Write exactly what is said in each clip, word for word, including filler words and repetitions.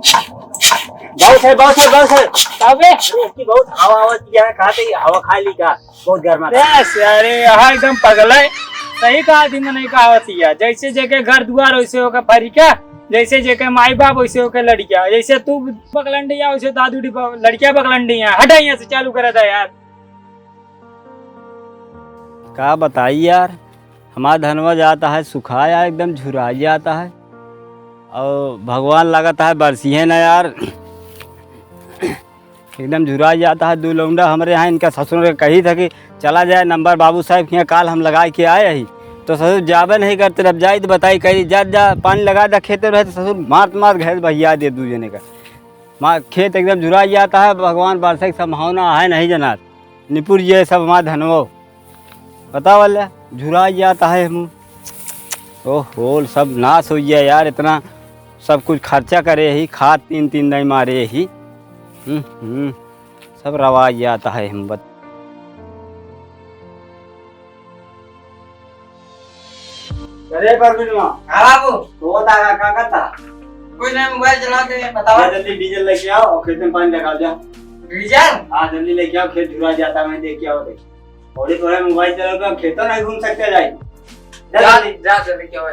बहुत है, बहुत है, बहुत है। अबे। अरे, इसकी बहुत हवा, हवा की है, खाते ही हवा खा ली का? बहुत गर्मा था। बस, अरे, यहाँ एकदम पगला है। सही कहा थी, मैंने कहा थी यार, जैसे जेके घर दुआर, वैसे ओके फरिका, जैसे जेके माई बाप, वैसे ओके लड़किया, जैसे तू बकलंडिया, वैसे दादू डी ब-, लड़किया बकलंडिया। हटा यहाँ से, चालू करा था यार। का बताई यार, हमार धनवा जाता है सुखाया, एकदम झुराई जाता है। और भगवान लागत है बरसी है ना यार, एकदम झुराई जाता है। दो लौंडा हमरे यहाँ, इनका ससुर के कही था कि चला जाए नंबर बाबू साहब के यहाँ, काल हम लगा के आए ही। तो ससुर जाबे नहीं करते, अब जाई तो बताई, कही जा, जा पानी लगा दे खेते रहे, तो ससुर मारत मारत घर बहिया दे दू जने का। माँ, खेत एकदम झुराई जाता है, भगवान बरसे की संभावना है नहीं जनात। निपुर ये सब हमार धनवो। बतावा ले, झुराई जाता है हम। ओहो, सब नाश होइ गया यार, इतना सब कुछ खर्चा करे ही, खाद तीन तीन दाई मारे ही। हम्म, हम्म, सब रवाई जाता है हम बत- अरे परवीनवा। हाँ बाबू। तो बता, का करता? कुछ नहीं, मोबाइल चलाते हैं, बताओ। जा जल्दी डीजल लेके आओ और खेत में पानी लगाओ, जा। डीजल? हाँ, जल्दी लेके आओ, खेत झुरा जाता, मैं देख के आओ, देख। थोड़ी थोड़ी मोबाइल चलाओ तो खेतों नहीं घूम सकते, जाए। जा जा, जल्दी। जा जल्दी, क्या हुआ?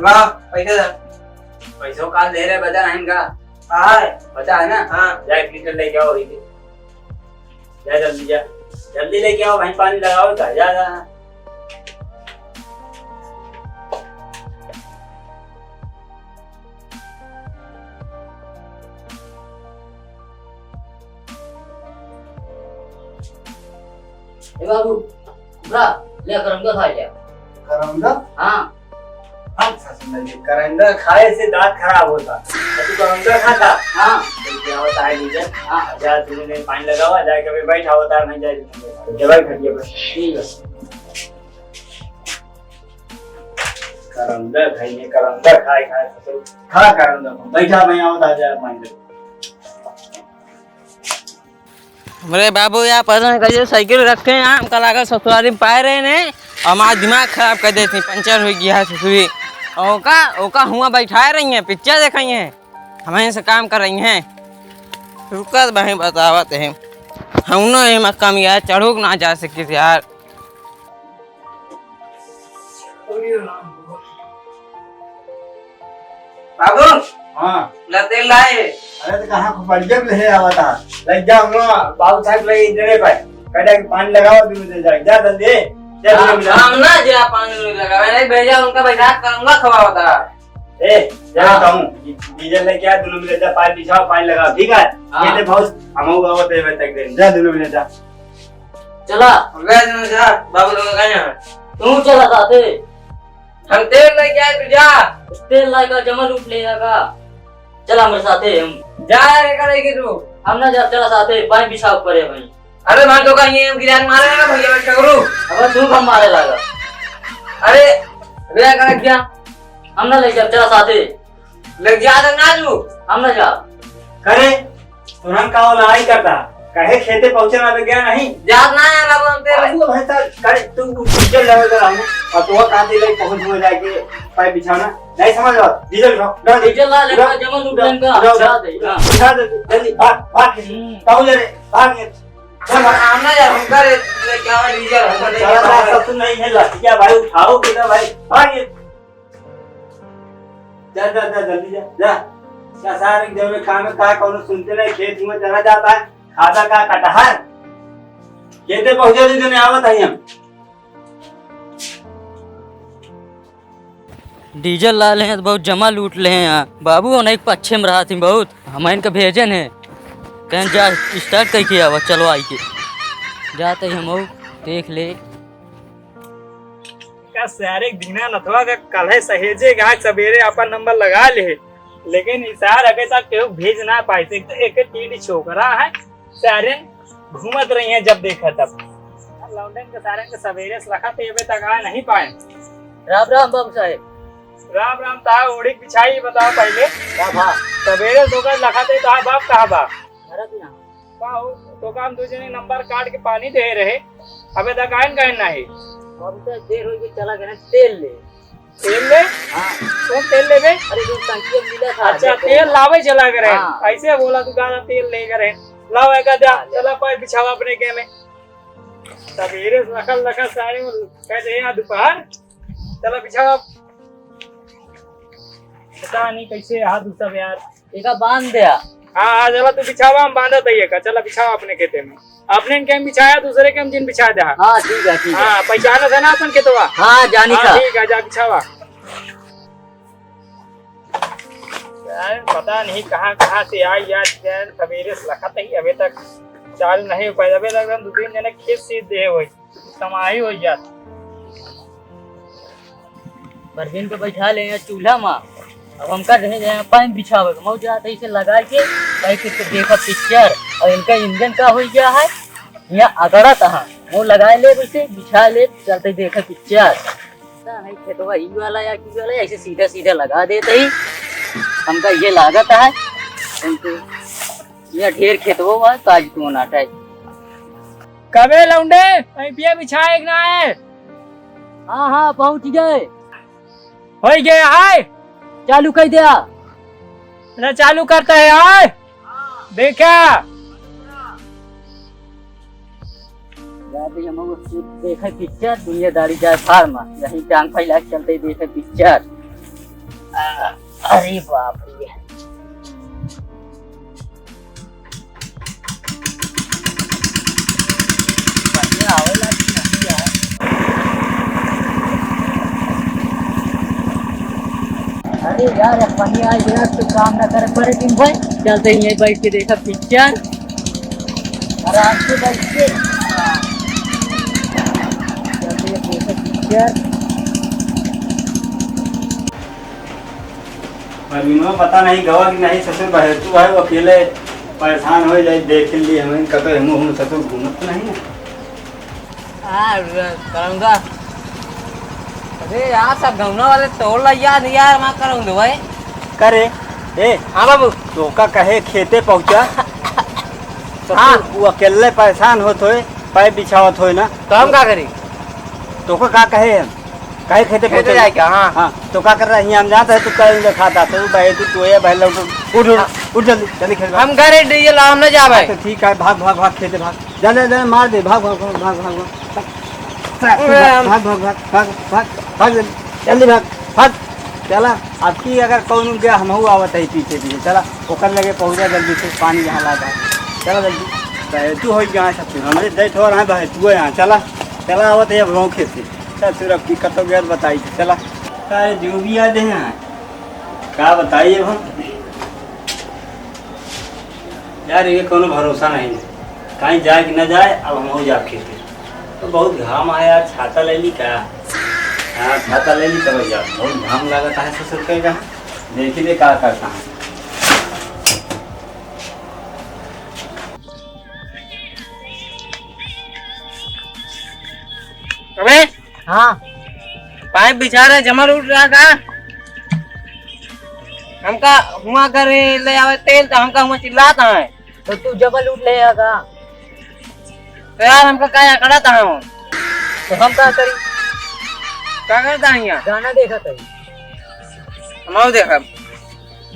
ला, पैसा दे। पैसो काल दे रहे, बचा नहीं का? हाँ। बचा है ना? हाँ। जा, एक लीटर लेके आओ, वही पे। जा, जल्दी जा। जल्दी लेके आओ भाई, पानी लगाओ इधर। जा, जा। ए बाबू, उठा, ले करौंदा खा जा। करौंदा? हाँ। हाँ, ससुर जी, करौंदा खाए से दांत खराब होता। तू करौंदा खाता? हाँ। तो क्या होता है, लीजिए। हाँ। जा, तूने पानी लगावा, जाके अभी बैठा होता है, मैं जाए दूंगा। ये भाई, खटिया पर। ठीक है। करौंदा खाइए, करौंदा खाए, खाए, ससुर। खा करौंदा, बैठा, मैं आवत, आ जाए, पानी लगा। हमरे बाबू यहाँ पता नहीं कैसे साइकिल रखे हैं, हमका लागल ससुरारी में पाए रहे ने, और हमारा दिमाग खराब कर देती, पंचर हो गया है ससुरी। और ओका, ओका हुआ बैठाए रही हैं, पिक्चर देख रही हैं, हमें से काम कर रही हैं। रुकत भाई बतावत हैं, हम ना ये मक्का में यार चढ़ो के ना जा सके यार। बाबू। हाँ। ला तेल लाए। अरे तो कहाँ खोपड़िया में ले आवा था? लग जा, हम लोग बाबू साहब लगे इधरे पे। कहता कि पानी लगावा, दूर से जाए। जा जल्दी। जा, हाँ, दूर में जा। हम ना जा पानी उनी लगावे, नहीं भेजा, उनका बैठा करूंगा, खवावा था। ए, जा हाँ। कहूँ, डीजल लेके आ, दोनों मिले जा, पानी बिछाओ, पानी लगाओ, ठीक है? हाँ। ये तो बहुत हम लोग आवत है तक दे। जा दोनों मिले जा। चला। हम गए दोनों जा, बाबू लोग गए हैं। तू चला साथे। हम तेल लेके आए, तू जा। तेल लाए का जमा लूट ले जाएगा। चला हमरे साथे हम। जा रे, करे के तू। हम ना जा, चला साथे, पानी बिछाओ परे भाई। अरे भाई, तो का ये गिरान मारे ना भैया, मैं टकरू। अब तू कम मारे लागा। अरे, रे करे क्या? हम ना ले जा, चला साथे। ले जा तो ना तू। हम ना जा। करे, तुरंत का लड़ाई करता? काहे खेते पहुंचे ना तो गया नहीं? जात ना है बाबू, हम तेरे बाबू, भाई साहब, करे, तू उठ के लेवे कर हम, और तो कहाँ दे ले पहुंच में जाके पाइप बिछाना? नहीं समझ रहा? डीजल उठाओ, उठाओ, डीजल ला, लेकर उठाओ, जमा उठाओ, उठाओ, उठाओ, उठा दे, उठा। उठा दे, जल्दी, भाग, भाग, हम्म। कहाँ ले रे? भाग ये। चल, भाग। हम ना जा, हम करे, ले क्या हुआ डीजल, हम करे चला, क्या जा, हुआ? सब सुन नहीं है, लठिया भाई, उठाओ, किधर भाई? भाग ये। जा, जा, जा, जल्दी जा, जा। क्या सारे जब काम है, का कौनो सुनते नहीं, खेत में चला जाता है, खादा का कटहर। खेते पहुंचे थे, जने आवत है हम। डीजल ला ले हैं तो बहुत जमा लूट ले हैं यहाँ। बाबू होने के पच्छे में रहा थी बहुत, हम इनका भेजन है। कहें जा, start करके आवा, चलो आई के। जाते ही हम देख ले। का सारे दीना नथवा का कल है सहेजे का, आज सवेरे आपन नंबर लगा ले, लेकिन ई सार अबे तक केहू भेज ना पाए। एक तो एक टीडी छोकरा है, सारे घूमत रही हैं जब देखा तब। लौंडन के सारे के सवेरे से रखा थे, अबे तक आ नहीं पाए। राम राम बाबू साहेब। राम राम। ता ओढ़ी बिछाई, बताओ पहले। का भा? सवेरे से ओकर लखा थे, ता बाप कहाँ बा? घर पे ना। का हो, तो का हम दू जने नंबर काट के पानी दे रहे, अबे तक आयन काहे नाही? हम तो देर हो गई, चला गए तेल ले। तेल ले? हाँ। कौन तेल लेबे? अरे, जो टंकी में मिला था, अच्छा, तेल लावे चला करे। हाँ। ऐसे बोला तू, गाना तेल ले करे। लाओ, एक आधा, हाँ, ले। चला, पाइप बिछावा अपने के में। सवेरे से लखल लखल सारे में कह दे यार, दोपहर। चला, बिछावा। पता नहीं कैसे हाथ उठा यार। एका बांध दे। हाँ, हाँ, चला तू बिछावा, हम बांधत हई एका। चला बिछावा अपने खेते में। अपने के हम बिछाया, दूसरे के हम जिन बिछा दे। हाँ, ठीक है, ठीक है। हाँ, पहचानत है ना अपन खेतवा? हाँ, जानी हाँ, का। ठीक है, जा बिछावा। यार, पता नहीं कहाँ, कहाँ से आई यार, यार, सवेरे से लखत ही अबे तक चालू नहीं हो पाया। अबे तक हम दो तीन जने खेत सींच दे होई। कमाई हो जात। परवीन के बैठा ले यहाँ चूल्हा मा। अब हमका रहे जाए पाइप बिछावे के, मऊ जात ऐसे लगा के, भाई के देखा पिक्चर, और इनका इंजन का हो गया है, यहाँ अगड़त है, वो लगा ले वैसे, बिछा ले, चलते देखे पिक्चर। पता नहीं खेतवा ई वाला या की वाला, ऐसे सीधा सीधा लगा देते ही, हमका ये लागत है, इनको ये ढेर खेतवो बा, तो आज कौन आटा है? कबे लौंडे, पाइपिया बिछाए के ना है? हाँ, हाँ, पहुँच गए। होई गया है? चालू कर दिया। ना चालू करता है, आए? देखा। जाते हम लोग देखे पिक्चर, दुनियादारी जाए फार्म, यही टांग फैला के चलते देखे पिक्चर। आ, अरे बाप रे। बढ़िया आवेला कि नहीं यार? अरे यार, अब पानी आ गया, तो काम ना करे पड़े दिन भर। चलते ही यहीं बैठ के देखा पिक्चर, आराम से बैठ के। चलते ही देखा पिक्चर। परवीनवा पता नहीं गवा कि नहीं, ससुर बहेतू है, वो अकेले परेशान हो जाए, देख लिए हमें, कतो हमहू हम ससुर घूमत तो नहीं है। हाँ, करौंदा। अरे यार, सब गौना वाले तोड़ ला यार, यार, वहाँ करौंदा भाई। करे, ए, हाँ बाबू। तोका कहे खेते पहुँचा। ससुर, हाँ। वो अकेले परेशान होत होए, पाइप बिछावत होए ना। तो हम का करी? तोका का कहे हम? काहे खेते खेते पहुँचे? जाए क्या? हाँ। हाँ, तो का कर रहा है? हम जानता है तू कल दिखाता, तू बहे, तू, तू ये बहे, लौट, उठ, उठ, हाँ। उठ जल्दी, जल्दी खेल। हम घरे डीजल हम न जावे। हाँ, तो ठीक है, भाग, भाग, भाग, खेते भाग। जा, जा, जा, मार दे, भाग, भाग, भाग। अरे, हम भाग, भाग, भाग, भाग, भाग, भाग, जल्दी, जल्दी भाग, भाग। चला, अब की अगर कौनो गया, हमहू आवत है पीछे, पीछे। चला, ओकर लगे पहुँचा जल्दी से, पानी यहाँ लागा। चला जल्दी। बहे, तू हो यहाँ सब, हमरे दैत हो रहा है, बहे, तू है यहाँ, चला। चला, आवत है अब गाँव खेते। चल, तू रखी कतो गैर बताई, चला। अरे, जो भी याद है, का बताई अब हम? यार, ये कोनो भरोसा नहीं है, कहीं जाए कि न जाए, अब हम हो जाब खेते। तो बहुत घाम आया यार, छाता ले ली का? हाँ, छाता ले ली तब जा, बहुत घाम लागत है ससुर के कहाँ। देखी दे का करता है। अबे, हाँ। पाइप बिछा रहे, जमल उठ रहा का? हमका हुआ करे ले आवे तेल, तो हमका हुआ चिल्लात है। तो तू जबल उठ ले आगा। तो यार, हमका का अकड़ात है वो? तो हम का करी? का करता है यहाँ? गाना देखत है। हम देखब।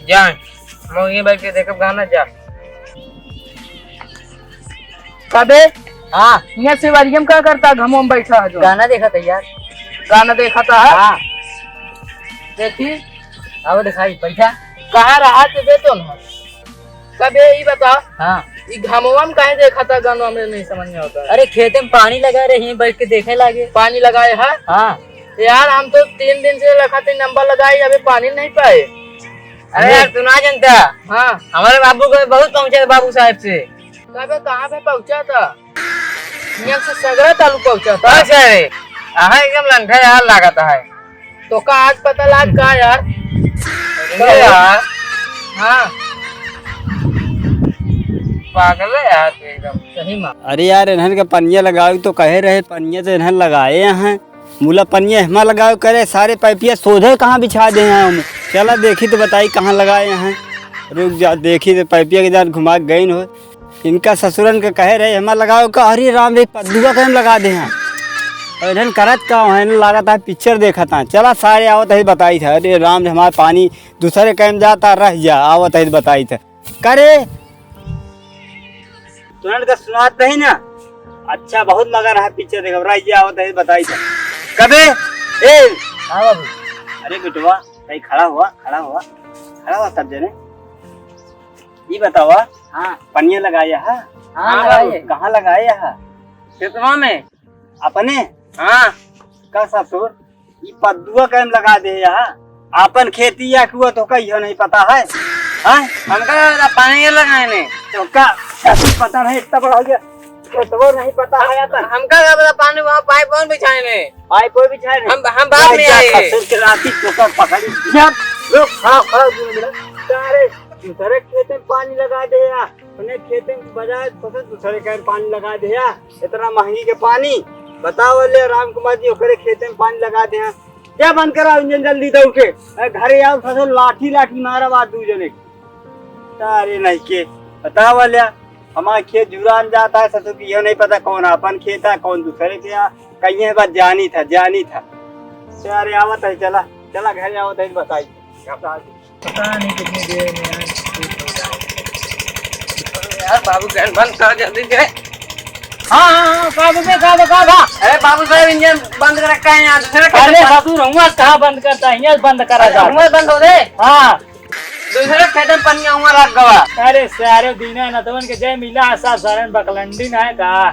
जा, हम ये बैठ के देखब गाना, जा। कबे? हाँ। यहाँ से बारी हम का करता, घमो में बैठा है जो। गाना देखत है यार। गाना देखत है? हाँ। देखी। आओ दिखाई, बैठा। कहाँ रहा थे बे तो ना? कबे ई बता। हाँ। ई घमवा में काहे देखत है गाना, हमें नहीं समझ में आता है। अरे खेते में पानी लगा रही है, बैठ के देखे लागे। पानी लगाए है? हाँ। यार, हम तो तीन दिन से लखाते नंबर लगाई, अबे पानी नहीं पाए। अरे अरे। यार, तू ना जानता। हाँ। हमारे बाबू को बहुत पहुँचे बाबू साहब से। कबे कहाँ पे पहुँचा था? यहाँ से सगरा तालुक पहुँचा था। बस है। अहाँ एकदम लंठा यार लागत है। तो का आज पता लाग का यार? अरे यार। हाँ। पागल है यार तू एकदम। सही में। अरे यार, इन्हन के पनिया लगाओ तो कहे रहे, पनिया तो इन्हन लगाए हैं। मुला पनिया हमा लगाओ करे, सारे पाइपिया सोधे कहाँ बिछा दे हैं हम। चला देखी तो बताई कहाँ लगाए हैं। रुक जा, देखी तो पाइपिया के जान घुमा के गई न हो। इनका ससुरन के कहे रहे, हमार लगाओ का, अरे राम रे, पद्दुआ कहे लगा दे हैं। और इन्हन करत का हैं, लागत है पिक्चर देखत हैं। चला सारे आवत है बताई था, अरे राम रे, हमार पानी दूसरे कहे जाता, रह जा, आवत है बताई था। करे, तुरंत का सुनात नहीं ना? अच्छा, बहुत मगन है पिक्चर देखब, रह जा, आवत है बताई था। कबे? ए! हाँ बाबू। अरे बेटवा, कहीं खड़ा हुआ, खड़ा हुआ, खड़ा हुआ सब जने। ई बतावा, हाँ। पनिया लगाया है? हाँ, हाँ, लगाए। कहाँ लगाया है? खेतवा में। अपने? हाँ। का ससुर, ई पद्दुआ काहे में लगा दे यहाँ? आपन खेती या कुआ तो का इहो नहीं पता है? हाँ? हमका का पता, पानी ये लगाए ने। तो का ससुर पता नहीं, इतना बड़ा हो गया, खेतवा नहीं पता है अपन। हमका का पता, पानी वहाँ पाइप कौन बिछाए ने? पाइप कोई बिछाए ने? हम, हम बाद में आए। ससुर के लाठी तो का पकड़ी। जब लोग खड़ा, खड़ा दूर में, सारे दूसरे खेत में पानी लगा दे या, अपने खेत में बजाय फसल दूसरे के पानी लगा दे या, इतना महंगी के पानी। बताओ ले राम कुमार जी, ओकरे खेत में पानी लगा दे या। क्या बंद कराओ इंजन जल्दी दौड़ के, ए, घरे आओ, फसल लाठी लाठी मारा बात दू जने के। सारे नहीं के, बताओ ले, हमारे खेत जुरान जाता है, ससुर की यह नहीं पता कौन अपन खेत है, कौन दूसरे के है, कहीं है, बस जानी था, जानी था। सारे आवत है, चला, चला घरे आवत है, बताई। पता नहीं कितनी देर में यार, ठीक हो जाए। यार, बाबू, फैन बंद कर जल्दी से। हाँ, हाँ, हाँ, का बे, का बे, का बा? अरे, बाबू साहब, इंजन बंद कर रखा है यहाँ, दूसरे खेत अरे, में। बाबू, रहुआ कहाँ बंद करता है? यहाँ बंद करा अरे, जा। रहुआ बंद हो दे। हाँ। दूसरे खेत में पनिया हुआ लग गवा। अरे, सारे दीना नतवन के जय मिला, सब सारे बकलंडी ना है का?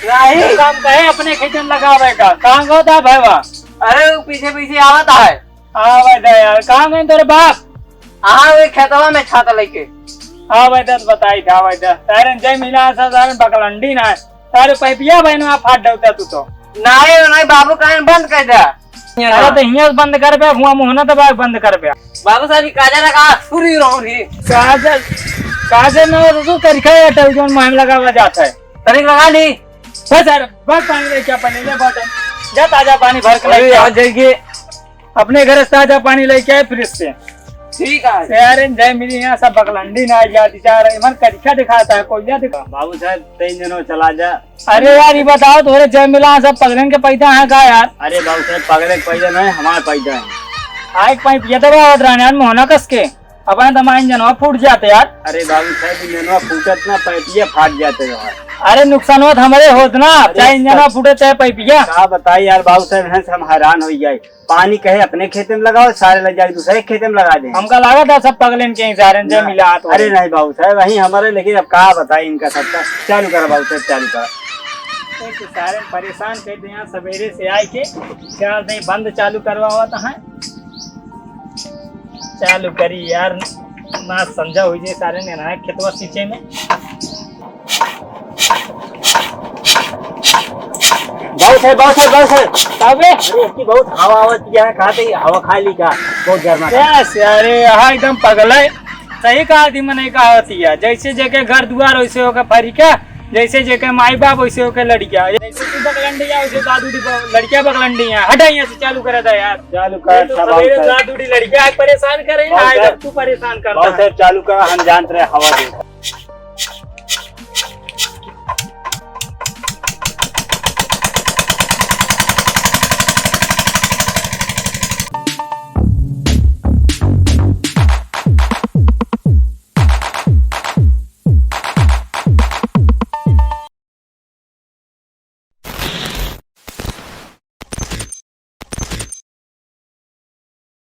नहीं। तो काम कहे अपने खेत में लगावे का? कहाँ गो था भैया? अरे, वो पीछे पीछे आवत है। हाँ बेटा यार, कहाँ गए तोरे बाप? हाँ, वे खेतवा में छाता लेके। हाँ बेटा, तो बताई था बेटा। तारे जय मिला सा, तारे बकलंडी ना है। तारे पैपिया बहनवा फाट डरता तू तो। नहीं, नहीं, बाबू कान बंद कर दे। अरे तो हियाँ से बंद कर बे, हुआ मुँह ना दबा के बंद कर बे। बाबू साहब, ये काजल का पूरी रहो रे। काजल, काजल ना हो तो तू तरीका है, टेलीविजन में हम लगावा जाता है। तनिक लगा ली। बस यार, बस पानी लेके आ, पहले ले बॉटल। जा ताजा पानी भर के अरे लेके आ। यार, जाइए। अपने घर से ताजा पानी लेके आए फ्रिज से। ठीक है। यार, इन जय मिली यहाँ सब बकलंडी ना आई जाती जा रही, मन करिखा दिखाता है, कोयला दिखा। बाबू साहब, तीन जनों चला जा। अरे यार, ये बताओ, तोरे जय मिला सब पगलन के पैदा है का यार? अरे बाबू साहब, पगले के पैदा नहीं, हमारे पैदा है। आए पाइप ये दबा आवत रहने यार, मोहना कस के। अपने तो हमारे इंजनवा फूट जाते यार। अरे बाबू साहब, इंजनवा फूटत ना, पैपिया फाट जाते यार। अरे नुकसान होत हमारे होत ना, अरे चाहे इंजनवा का फूटे चाहे पैपिया। का बताई यार बाबू साहब, यहाँ से हम हैरान हो जाए। पानी कहे अपने खेते में लगाओ, सारे ले जाके दूसरे खेते में लगा दे। हमका लागत है सब पगलेन के ही सारे जय ना, मिला हाथ हो अरे गए। नहीं बाबू साहब, वही हमारे, लेकिन अब का बताई इनका सबका। चालू करा बाबू साहब, चालू करा। एक सारे परेशान कर दे यहाँ सवेरे से आए के, चार दिन बंद चालू करवावत है। चालू करी यार, ना समझा हुई जे सारे ने ना खेतवा सींचे में। बहुत है, बहुत है, बहुत है। तबे? अरे, इसकी बहुत हवा आवत है, खाते ही हवा खा ली का? बहुत गर्मा था। यस, अरे, यहाँ एकदम पगल है। सही कहा थी मैंने, कहा होती है, जैसे जेके घर दुआर वैसे होके फरिका, जैसे जेके माई बाप वैसे होके लड़किया, जैसे तू बकलंडी है वैसे दादू डी ब-, लड़किया बकलंडी है। हटा यहाँ से, चालू करा था यार। चालू कर, ये तो अच्छा, सवेरे बहुत है। दादू डी लड़किया परेशान करे, बहुत आज है। अब तू परेशान करता बहुत है। है, चालू करा, हम जानते रहे हवा दे।